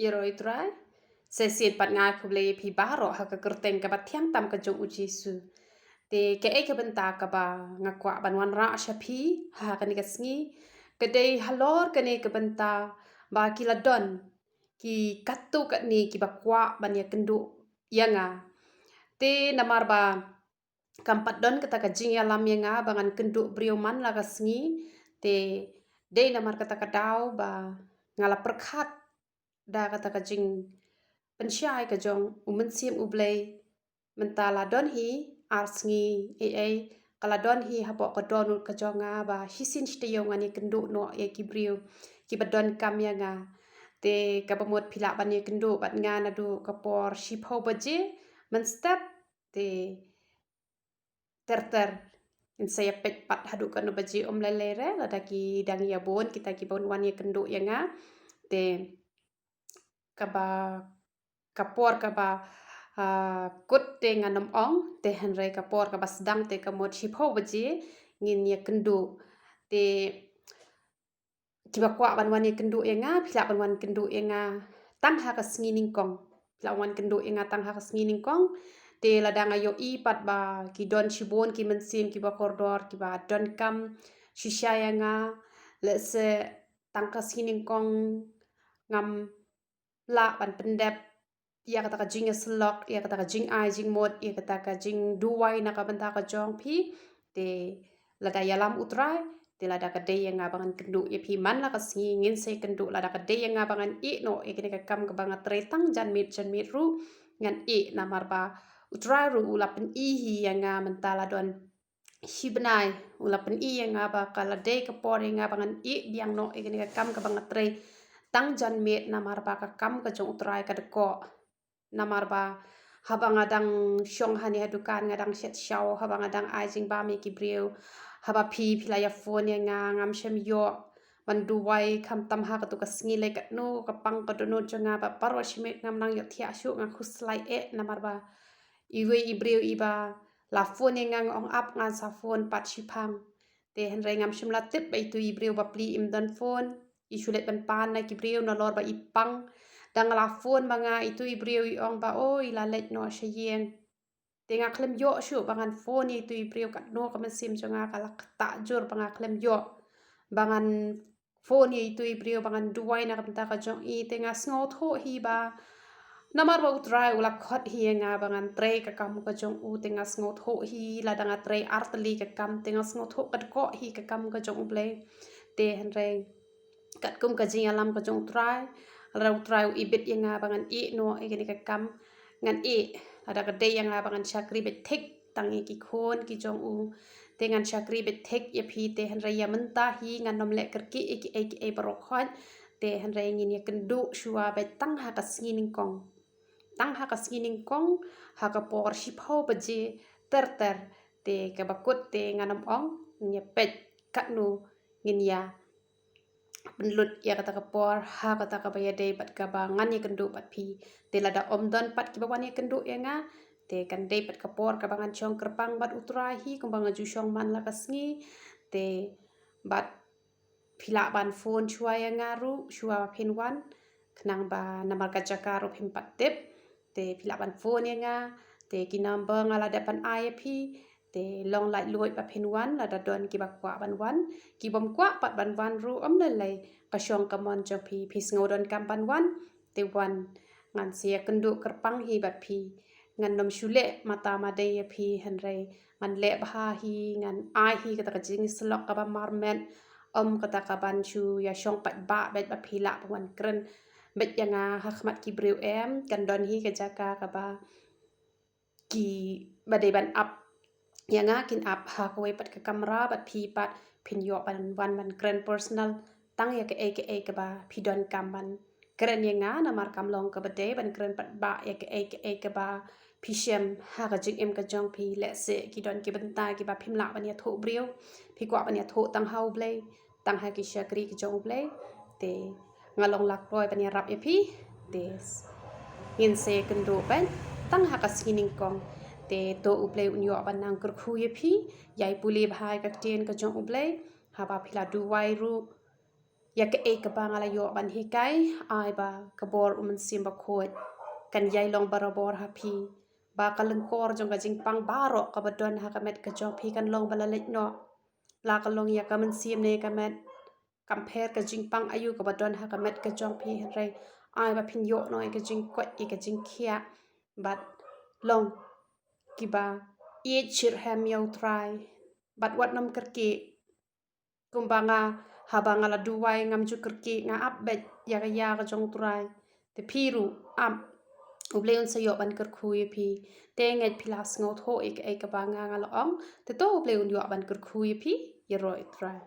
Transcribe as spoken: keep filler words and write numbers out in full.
Ïaroh ïa u Trai. Sa shisien pat nga ai khublei ïa phi baroh ha ka kyrteng kaba thiang tam ka jong u Jisu. Te kaei ka bynta kaba nga kwah ban wanrah sha phi ha kane ka sngi, ka dei halor kane ka bynta ba ki la don ki katto katne kiba kwah ban ïakynduh ïa nga. Te namar ba kam pat don kata ka jingïalam ïa nga ba ngan kynduh briew man la ka sngi, te dei namar kata ka daw ba nga la pyrkhat da kata ka jingpynshai ka jong u Mynsiem U Blei. Mynta la don hi ar sngi ei ei ka la don hi hapoh ka dohnud ka jong nga ba shisien shi taïew ngan ïakynduh noh ïa ki briew kiba donkam ïa nga. Te kaba mut phi lah ban ïakynduh bad nga naduh ka por shiphew baje mynstep. Te ter ter ngin sa ïa peit pat haduh katno baje, ym lei lei re, lada ki dang ïa bun kita kiba wan ïakynduh ïa nga. Te kaba, ka por kaba, ah, kut te ngan ym ong, te hynrei ka por kaba sdang te ka mut shiphew baje ngin ïakynduh. Te kiba kwah ban wan ïakynduh ïa nga, phi lah ban wan kynduh ïa nga tang ha ka sngi nyngkong. Phi lah wan kynduh ïa nga tang ha ka sngi nyngkong. Te lada nga ïohi pat ba ki don shibun ki mynsiem kiba kordor kiba donkam shisha ïa nga, lehse tang ka sngi nyngkong ngam lah ban pyndep ïa kata ka jingïasyllok, ïa kata ka jingai jingmut, ïa kata ka jingduwai na ka bynta ka jong phi. Te lada ïalam u Trai, te lada ka dei ïa nga ba ngan kynduh ïa phi man la ka sngi ngin sa ïakynduh, lada ka dei ïa nga ba ngan ïeh noh ïa kane ka kam kaba nga trei tang janmiet janmiet ruh ngan ïeh, namar ba u Trai ruh u la pyni hi ïa nga mynta la don shi bnai, u la pyni ïa nga ba ka la dei ka por ïa nga ba ngan ïeh biang noh ïa kane ka kam kaba nga trei tang janmiet, namar ba ka kam ka jong u Trai ka dkoh. Namar ba haba nga dang shong hangne ha dukan nga dang shet shaw, haba nga dang ai jingbam ïa ki briew, haba phi phi la ïa phone ïa nga ngam shym ïoh ban duwai, khamtam ha kato ka sngi lei katno ka pang ka dohnud jong nga ba baroh shi miet ngam nang ïohthiah shuh, nga khuslai eh namar ba iwei i briew iba la phone ïa nga nga ong ap ngan sa phone pat shiphang. Te hynrei ngam shym la tip ba itu i briew ba plie im don phone, i shu leit ban pan na ki briew nalor ba i pang. Da nga la phone ma nga, itu i briew i ong ba o i la leit noh sha ïing. Te nga khlem ïoh shuh ba ngan phone ïa itu i briew, katno ka mynsiem jong nga ka la ktah jur ba nga khlem ïoh ba ngan phone ïa itu i briew ba ngan duwai na ka bynta ka jong i. Te nga sngewthuh hi ba namar ba u Trai u la khot hi ïa nga ba ngan trei ka kam ka jong u, te nga sngewthuh hi lada nga trei artylli ka kam te nga sngewthuh ka dkoh hi ka kam ka jong U Blei. Te hynrei katkum ka jingïalam ka jong u Trai, lada u Trai u ibit ïa nga ba ngan ïeh noh ïa kane ka kam, ngan ïeh. Lada ka dei ïa nga ba ngan shakri beit thik tang ïa ki khun ki jong u, te ngan shakri beit thik ïa phi. Te hynrei ïa mynta hi ngan ym leh kyrkieh ïa kiei kiei baroh khoit. Te hynrei ngin ïakynduh shuwa beit tang ha ka sngi nyngkong, tang ha ka sngi nyngkong ha ka por shiphew baje ter ter. Te kaba kut te ngan ym ong, ngin ïa peit katno ngin ïa pynlut ïa kata ka por ha kata kaba ïadei bad kaba ngan ïakynduh bad phi. Te lada ym don pat kiba wan ïakynduh ïa nga, te kan dei pat ka por kaba ngan shong kyrpang bad u Trai hi kumba nga ju shong man la ka sngi. Te bad phi lah ban phone shuwa ïa nga ruh shuwa ba phin wan, khnang ba namar ka jaka ruh phim pat tip. Te phi lah ban phone ïa nga, te ki number nga la dep ban ai ïa phi. Te long laitluid ba phin wan lada don kiba kwah ban wan. Kibym kwah pat ban wan ruh ym lei lei, ka shong ka mon jong phi, phi sngew donkam ban wan, te wan. Ngan sa ïakynduh kyrpang hi bad phi. Ngan ym shu leh mata made ïa phi hynrei ngan leh bha hi, ngan ai hi kata ka jingïasyllok kaba marmet, ym kata kaban shu ïa shong paidbah beit ba phi lah ban wan kren beit ïa nga ha khmat ki briew em. Kan don hi ka jaka kaba kiba dei ban ap ïa nga kin ap ha kawei pat ka kamra bad phi pat phin ïoh ban wan ban kren personal tang ïa kaei kaei kaba phi donkam ban kren ïa nga, namar kam long kaba dei ban kren paidbah ïa kaei kaei kaba phi shem ha ka jingim ka jong phi. Lehse ki don ki bynta kiba phim lah ban ïathuh briew, phi kwah ban ïathuh tang ha U Blei, tang ha ki shakri ki jong U Blei. Te nga long lakroi ban ïarap ïa phi. Te ngin sa ïakynduh beit tang ha ka sngi nyngkong. Te to U Blei un ïoh ban nang kyrkhu ïa phi, ïai pule bha ïa ka ktien ka jong U Blei. Haba phi la duwai ruh, ïa kaei kaba nga la ïoh ban hikai, ai ba ka bor u Mynsiem Bakhuid kan ïai long barabor ha phi, ba ka lyngkor jong ka jingpang baroh kaba don ha ka met ka jong phi kan long ba la leit noh. La ka long ïa ka mynsiem ne ka met, kam pher ka jingpang aïu kaba don ha ka met ka jong phi, hynrei ai ba phin ïoh noh ïa ka jingkoit ïa ka jingkhiah, bad long kiba ïeit shitrhem ïa U Trai, bad wat nym kyrkieh. Kumba nga, haba nga la duwai, ngam ju kyrkieh, nga ap beit ïa ka ïa ka jong U Trai. Te phi ruh ap, U Blei un sa ïoh ban kyrkhu ïa phi. Te ngeit phi la sngewthuh ïa kaei kaba nga, nga la ong. Te to U Blei un ïoh ban kyrkhu ïa phi, ïaroh ïa U Trai.